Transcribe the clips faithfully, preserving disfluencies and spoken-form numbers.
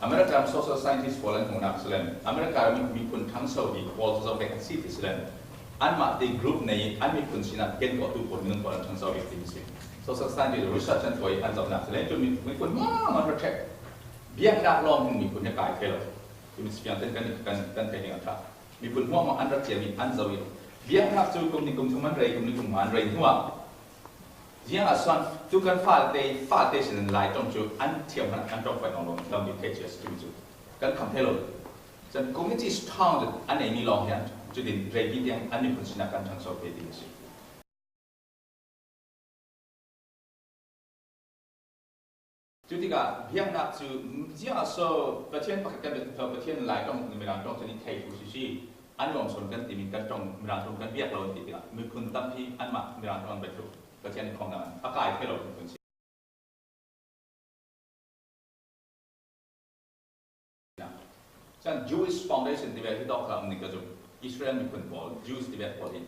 America ram social scientist pawl an hmuhnak si len, America ram miphun thangso hi pawl zo ve kan si ti si len, anmah te group nei, an miphun sinah ken ko tu pawl minung pawl an thangso ve ti si. Social scientist research an poi an zohnak si len, tu mi, miphun mah an recheck. Biaknak lawng hin miphun he kai thei lo. Tu mi siang ten kan, kan, kan thei ding a tha. Miphun mah mah an rak ciami an zo i. Biaknak cu kum ni kum thum an rei, kum ni kum nga an rei hnuah. Ziangah suan tu kan fate, fate sin lai tong cu an thiam hmanh an tong pai nawn lo, lam bik thei cia si cu kan kham thei lo. Cun community strong an neimi lawng hian cutin reipi tiang an miphun sinah kan thangso te ti si. Cutikah biaknak cu ziangah so Pathian pakhat kan biak, Pathian lai tong, Mirang tong cun i thei tu si si. An lawm sawn kan timi kan tong, Mirang tong kan biak lo an ti tikah miphun tampi anmah Mirang tong an biak tu Pathian khawmnak an a kai thei lo miphun si. Chan Jewish Foundation tibe hi tawk kha um ning ka zuk Israel miphun pawl, Jews tibe pawl hi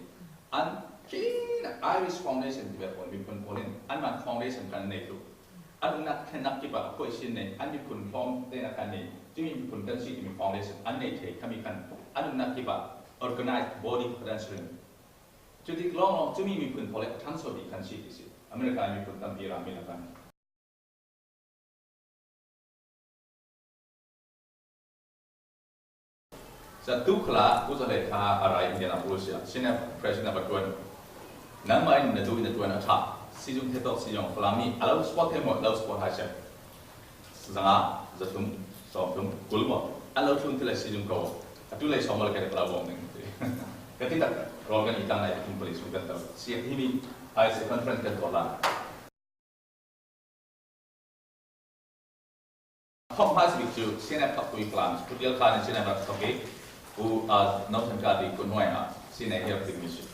an khin Irish Foundation tibe pawl miphun pawl in anmah foundation kan nei tu. An umnak thlennak kipah a khuaisin nei, an miphun hlawm tenak kan nei, timi miphun kan si timi foundation an nei thei khami khan an umnak kipah organized body pakhat an si ring. Cutik lawnglawng cumi miphun pawl le a ṭhangso dih khan si ti si. America miphun tampi rami lakah. Sa tu khala, ku za le kha a rai Indianapolis ya. Senior President number one. Nangmah in na duh in na ṭuan a ṭha. Sizung thetok sizung Falami a lo support he maw, lo support hai siam. Zanga, zathum, sawmthum, kul maw. An lo thlun ti le sizung ko. A tu le sawm le ka rak lo bawm ning. Ka ti tak, rawl kan i tang nai, kum pali sung kan tar. Si hi mi, ai se conference kan tuah lai. Thawk hmai si bik cu, C N F thawk tui plan, Pu Tial Khan in C N F rak thawk i, Pu, ah, No Than Ka ti kun hnuai ah, C N F hi rak ding mi si.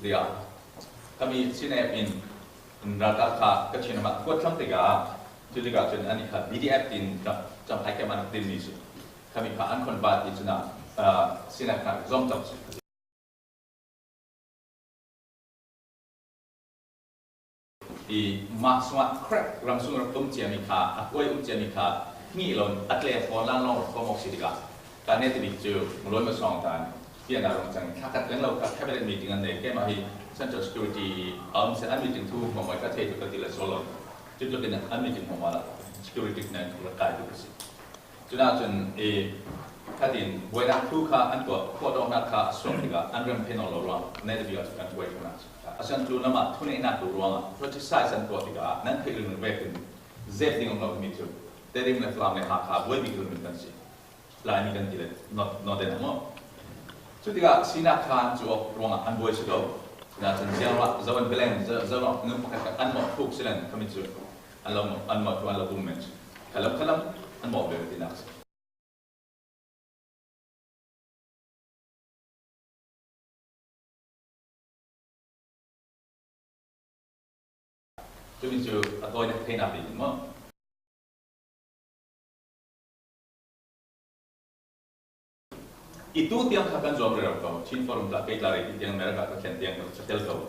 Ria, kami C N F in, in ralkap kha ka chin ma kuat thlam tikah, cu tikah cun an i kha B D F tin ka, cam hai ke man tin mi si. Kami kha an khon ba ti cun ah, ah, C N F kha zom cam si. I mah sungah crack ram sung rak um ciami kha, a kuai um ciami kha, hngih lo in a tle fawn lang lawng rak kawm awk si tikah, ka ne ti bik cu, Malay masawng tan, pianah rung cang, thla khat leng lo kha cabinet meeting an nei, keimah hi Central Security a um si an meeting thu hmawmawih ka thei tu ka ti le sual lo. Cutluk in an meeting hmawmawih la, security nan rak kai tu ka si. Cunah cun i khatin buainak thu kha an tuah, khuadawknak kha a suak tikah an rem phei nawn lo ruang, na ti bik ah cun kan buai thlunak si. A san tlu lamah thuneihnak duh ruangah criticize an tuah tikah nan theih ringring vekin zep ding um lo mi cu Tedim le Falam le Hakha buai bik ringring kan si. Laimi kan ti le North-, Northern ah maw? Cutikah sinak kha an cu awk ruangah an buai si lo. Cunah cun ziang ruah, zo an beleng, zo, zo ruah, nu pakhat an mawh thuk si len, kami cu an lo, an mawh thuk, an lo bung men cu. Khalam, khalam, an mawh ve tinak si. Cumi cu a tawinak theinak ding maw? I tu tiang kha kan zuam rero ko. Chin forum tla, kei tla rei ti tiang America ka thlen tiang ka tel ko.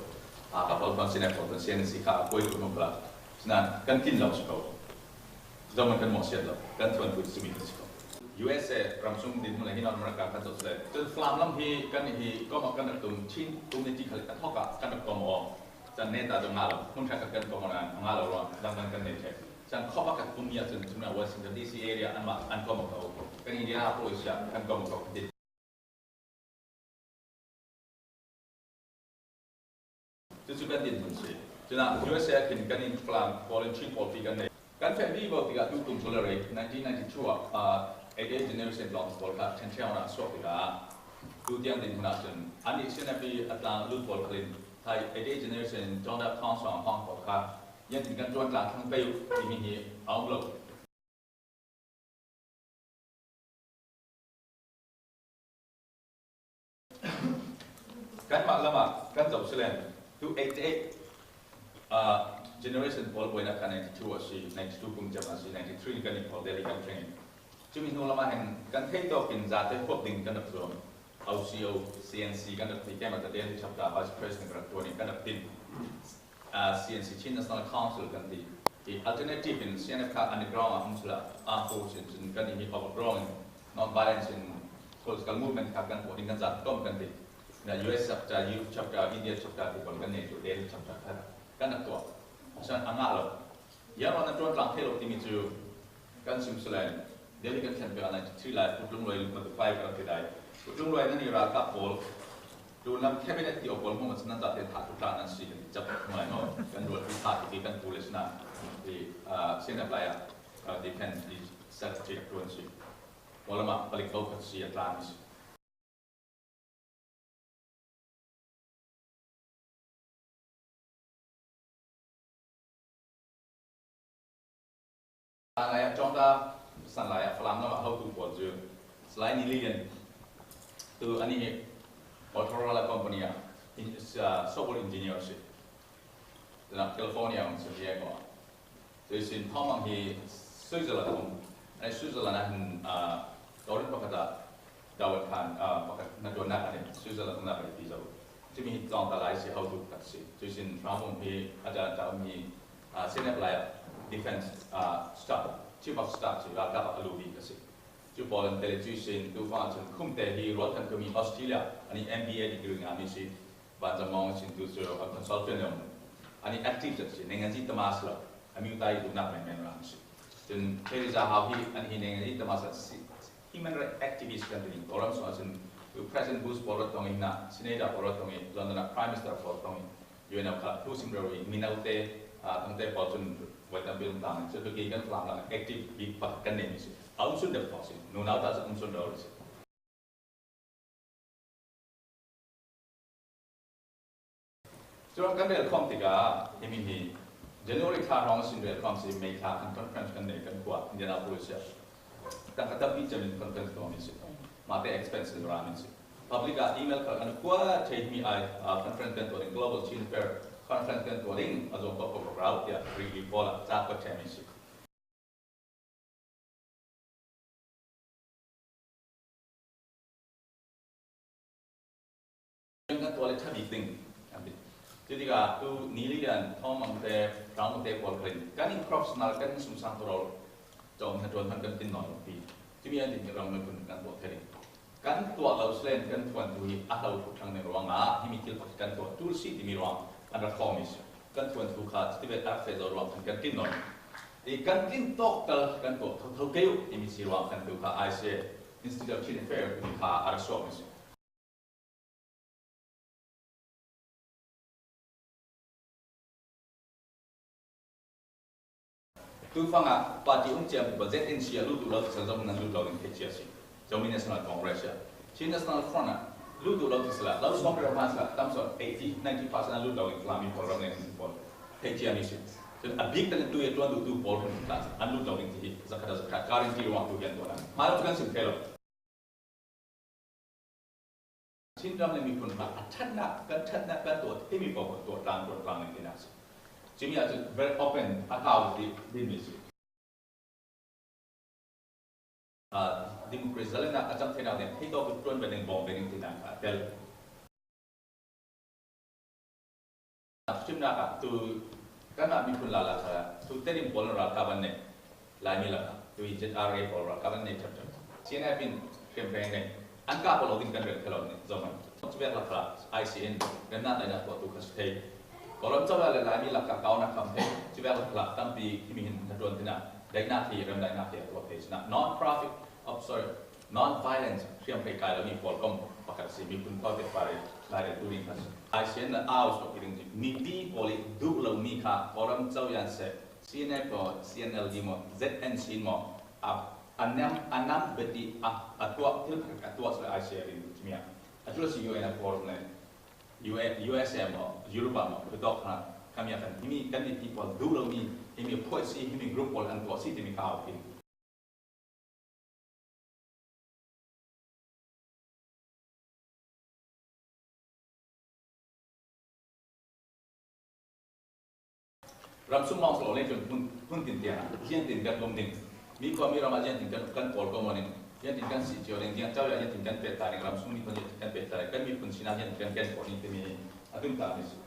A, ka pal kan sinek ko, kan sian si kha a kuai tu hmang kala. Sinan kan kin lo si ko. Zohman kan mawhsiat lo, kan thuanpui simi kan si ko. U S A ram sung dinhmun ah hi North America kan zoh le. Cun Falam lam hi kan hi kawm ah kan rak tum, Chin community khal a thawk ah kan rak kawm aw. Cun neta zong ngah lo, hmun ṭha khat kan kawm aw nain a ngah lo ruang dangdang kan nei ṭheh. Cun khawpa khat kum ni ah cun cun ah Washington D C area anmah an kawm aw ko. Kan Indianapolis ah kan kawm aw ko. Cucu kan dinhmun si. Cunah U S A khin kan in plan pawl in Chin pawlpi kan nei. Kan feh vivo tikah tu kum cu le rei nineteen ninety-two ah, ah, eighty-eight generation tlawng pawl kha ṭhenṭheu ah suak tikah tu tiang dinhmun ah cun an i C N F a tlang lut pawl khal in thai eighty-eight generation John Dap Council ah hmang pawl kha yan in kan ṭuan tlang thlang pei uh timi hi a um lo. Kanmah lamah kan zoh si len, tu eighty-eight, ah, generation pawl buainak kha ninety-two a si, ninety-two kum cem a si, ninety-three kan i pawl Delhi kan thleng. Cumi hnu lamah hin kan theih tawk in zate huap ding kan rak zuam. O C O, C N C kan rak ti, keimah tete an chapter vice president kan rak ṭuan in kan rak tin. Ah, C N C, Chin National Council kan ti. Alternative in C N F kha underground a um sila, armed force in, in kan imi overgrown in non-violence in political movement kha kan pawh ding kan zat tom kan ti. Na U S chapter, Europe chapter, India chapter ti pawh kan nei chu Delhi chapter kha kan a tuah. Asan a ngah lo. Yan wan a tuan tlang thei lo timi chu kan sim sila in Delhi kan khen pek a ninety-three lai Pu Tlung Luai matu fai kan ti dai. Pu Tlung Luai na ni ralkap pawl Tun lam cabinet ti opol mo mas nan tate tha tu tla nan si kan chap ngai no. Kan ruat ti tha ti kan pu le sna. Ti, ah, C N F lai a, ah, defense ti secretary tuan si. Mo lama palik bau kan si a tla ni si. Lai a chawngta san lai a Falam lam a hotu pawl chu Salai Ni Lian tu ani hi Motorola company a in, uh, software engineer si. Tuna California ang si Diego. Tu sin thawmang hi Switzerland um. Ani Switzerland a hin, uh, Torin pakata Dawan khan, ah, pakhat na tuan nak ani Switzerland na bai ti zo. Chumi hi tlawng ta lai si hotu khat si. Chu sin Ramung hi a dan ta um hi, ah, C N F lai defense, ah, staff, chief of staff si ralkap a lu hi ka si. Chu pawl an tele chu sin tu fa chun khum te hi rual kan kumi Australia ani M B A degree nga mi si. Vanzamawng sin tu chu a consultant lo. Ani active zat si, nengan zi tamas lo. Ami utai tu nak men men ram si. Chun Theresa Hau hi, ani hi nengan zi tamas si. Human rights activist kan tu ni. Koram so sin tu President Bush pawl tong in na, Senator pawl tong in, London a Prime Minister pawl tong in. U N of kha tu sim rawi, minau te, ah, tang te pawl chun wai tam bil tang. Chun tu ki kan flam la active bi pak kan ne mi si. Aum sun de pawl si. Nu nau ta sa um sun rawi si. Chuan kan rel khawm tikah hemi hi January thla hrawng a sin rel khawm si, May thla khan conference kan nei kan khua Indianapolis ah. Tangka tampi chamin conference tawh min si. Mahte expenses ramin si. Public ah email kha kan khua thei hemi ai, ah, conference kan tuah ding, Global Chin Fair conference kan tuah ding, a zawng pawh pawh rau tia rili pawl ah chak pawh thei min si. Kan tuah le tha bik ding an ti. Chutikah tu Ni Lian, Thawmang te, Rangmute pawl khalin kan in professional kan sum sang tawh rawl chawm na tuan han kan tin nawn pi. Chumi an tin rang mai kun kan tuah thei ding. Kan tuah lo selen kan thuanthu hi a hlo thu thang nen ruangah himi thil pakhat kan tuah tul si timi ruang an ra khawm i si. Kan thuanthu kha chutivel a fe zo ruang khan kan tlin nawn. I kan tlin tawk tal kan tuah thotho kei uh timi si ruang khan tu kha I C A, Institute of Chin Affairs timi kha a ra suak i si. Tufanga party um chiam tu Z N C a lut duh lo tisa zong nan lut lo ding thei chia si. Zomi National Congress a. Chin National Front a lut duh lo tisa la, lo sawm reu hma sa, tam sawn eighty, ninety percent a lut lo ding tlami pawl ram leng pawl thei chia mi si. Chun a bik tan tu e tuan duh tu pawl hun ta an lut lo ding ti hi zakhat a zakhat guarantee ruang tu hian tuan a. Hma lo kan sim thei lo. Chin ram le miphun kha a ṭhatna, kan ṭhatna kan tuah thei mi pawh kan tuah tlang, tuah tlang ning tina si. Chumi ah chu very open a kau ti din mi si. Ah, democracy zalena a chang theina ding thei tawk tuan ve ding bawm ve ding tina kha tel. Chimnak ah tu kanmah miphun lala kha tu Tedim pawl ralkap an nei. Laimi lakah tu i Z R A pawl ralkap an nei ṭhep ṭhep. C N F in hriamhrei nei. An kah pawl lo ding kan rel kha lo ni zoman. Chuvek lakah I C N kan na taina tuah tu kha si thei. Kawlram chauh le Laimi lakah kau na kham thei. Chuvek lakah tampi himi hin na tuan tina. Daina khi, rem daina khi a tuah thei sina. Non-profit, oh, sorry, non-violence hriamhrei kai lo mi pawl kawm pakhat si, miphun thaw te pare lai rel tu ding kha si. I C N le aus lo ki ding si. Mipi pawl i duh lo mi kha Kawlram chauh yan se, C N F maw, C N L D maw, Z N C maw, a, a nam, a nam beti a, a tuah, thil khat a tuah si le I C N ding si mi a. A tu le si U N a forum le, U S, U S A maw, Europe maw, tu tawk kha, kami a kan, himi kan mipi pawl duh lo mi, himi phuai si, himi group pawl an tuah si timi kha au ki. Ram sum mawng lo le chun hun, hun tin tiang, zian tin kan lum ding. Mi khuami ram a zian tin kan, kan pawl ko mo ding. Zian tin kan si chiu ding, zian chau ya zian tin kan pet ta ding, ram sum mi khuan zian tin kan pet ta ding. Kan miphun sina zian tin kan ken ko ding timi a tum ta mi si.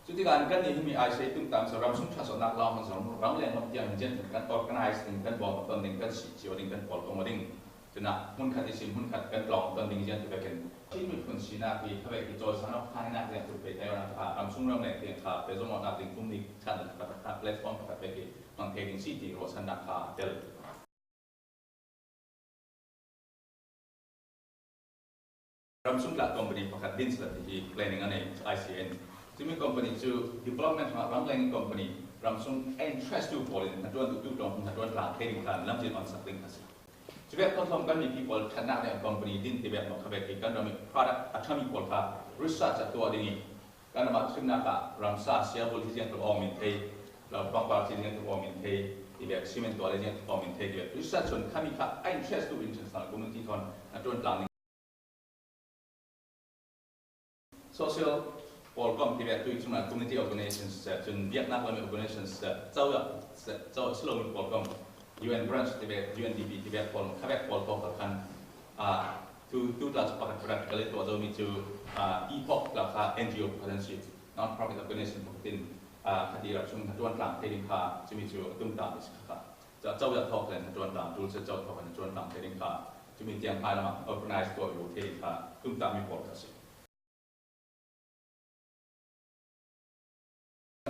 Cutikah kannih himi I C A tumtang so ramsung ṭha zawhnak lau hmang zong ramleng lam tiang hin ziangtin kan organize ding, kan bawm ton ding, kan sih cio ding, kan pawl kong ding. Cunah hmun khat ihsin hmun khat kan tlawng ton ding ziangtin vekin Chin miphun sinak hi khavek hi cawisang awk hna hinak ziangtin pei tayonak kha ramsung ramleng tiang kha pei zong awknak ding kum nih chan khat khat platform pakhat vek hi hmang thei ding si ti ruahchannak kha a tel. Ramsung tla company pakhat din sila ti hi planning a nei I C A in. Cumi company cu development hrangah ramleng company ramsung interest tu pawl in hnaṭuan tu tu tlawng hnaṭuan tlang thei ding khan lamzin on sak ding a si. Cuvek tlawm kan mipi pawl ṭhatnak le company din ti vek maw khavek hi kan ram i product a ṭhami pawl kha research a tuah ding i kan ram ah thimnak ah ramsa siabul hi ziang tuk awng min thei, lo pangpar hi ziang tuk awng min thei, ti vek cement tuah le ziang tuk awng min thei ti vek research chun khami kha a interest tu international community thawn a ṭuan tlang ding. Social pawl kawm ti vek tu i chungah community organizations cun biaknak lam i organizations cauh cauh si lomi pawl kawm U N branch ti vek U N D P ti vek pawl khavek pawl pawl khan tu tu tla cu pakhat practical i tuah zomi cu EPOC tla kha N G O pakhat an si, non profit organization pakhat in khati ramsung hnaṭuan tlang thei ding kha cumi cu a tumtang mi si kha. Cauh cauh thawk le hnaṭuan tlang tul si cauh thawk le hnaṭuan tlang thei ding kha cumi tiang hmai lamah organize tuah lo thei ding kha tumtang mi pawl kha si.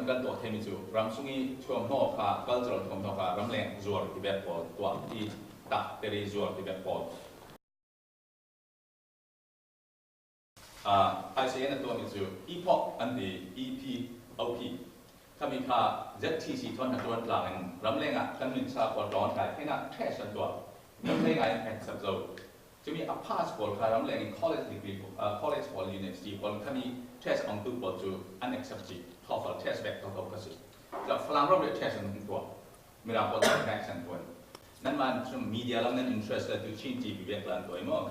Kan tuah theimi cu ramsung i thuamhnaw kha, cultural thuamhnaw kha ramleng zuar ti vek pawl tuah i tak teri zuar ti vek pawl. I C A na tuahmi cu EPOC an ti, E P O P. Khami kha Z T C thawn hnaṭuan tlang in ramleng ah kan minsa pawl tlawng kai theinak test an tuah. Mi thei ngai an accept zo. Cumi a pass pawl kha ramleng in college degree, college pawl, university pawl khami test ong tu pawl cu an accept ci. TOEFL test vek TOEFL ka si. Cun Falam ram le test an tuah. Mirang pawl test an tuah. Nanmah cun media lam nan interest le tu Chin T V vek lan tuah maw?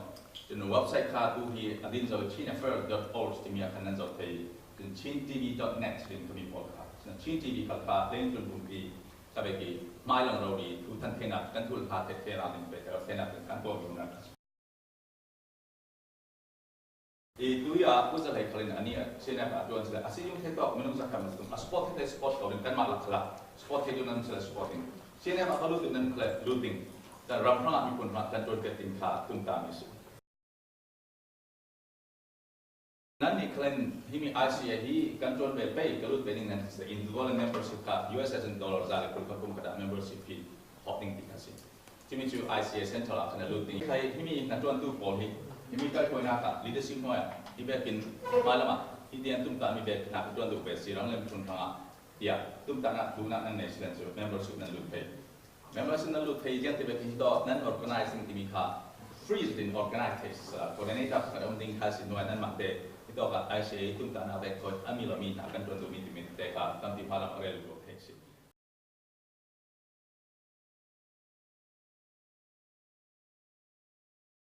Cun website kha tu hi a din zo chin affair dot org timi ah khan nan zoh thei. Cun Chin T V dot net din khami pawl kha. Cun Chin T V kha kha Hlentlun pumpi kha vek i hmai lang rori thu than theinak kan thul hna thei theinak ding pe theinak ding kan tuah mi hna. I tui ah uza hlei khal in anih C N F a tuan sila a si yung thei tawk minung zakhat ma tum a support thei support ko ding kanmah lak khala support thei tu nan sila support ding C N F a ka lut nan khala lut ding kan ram hrang ah miphun hrang kan tuan pek ding kha tum ta mi si. Nan nih khalin himi I C A hi kan tuan ve pei ka lut ve ding nan sila in dollar membership kha U S S in dollar za le kul kha kum kha dah membership fee hawk ding ti kha si. Cumi cu I C A Central ah khan a lut ding. Khai himi hnaṭuantu pawl hi himi kalpuainak ah leadership hnuai ah hi vekin hmai lamah hi tiang tumtahmi vek hna ka ṭuan duh ve si rang le miphun hrangah tiah tumtahnak duhnak nan nei si len cu membership nan lut thei. Membership nan lut thei tiang ti vek hi tawh nan organizing timi kha free zetin organize thei si sala coordinator pakhat a um ding kha si hnuai nanmah te hi tawk ah I C A tumtahnak vek thawi a mi lo mi hna kan ṭuan duhmi timi te kha tampi hmai lam a rel duh thei si.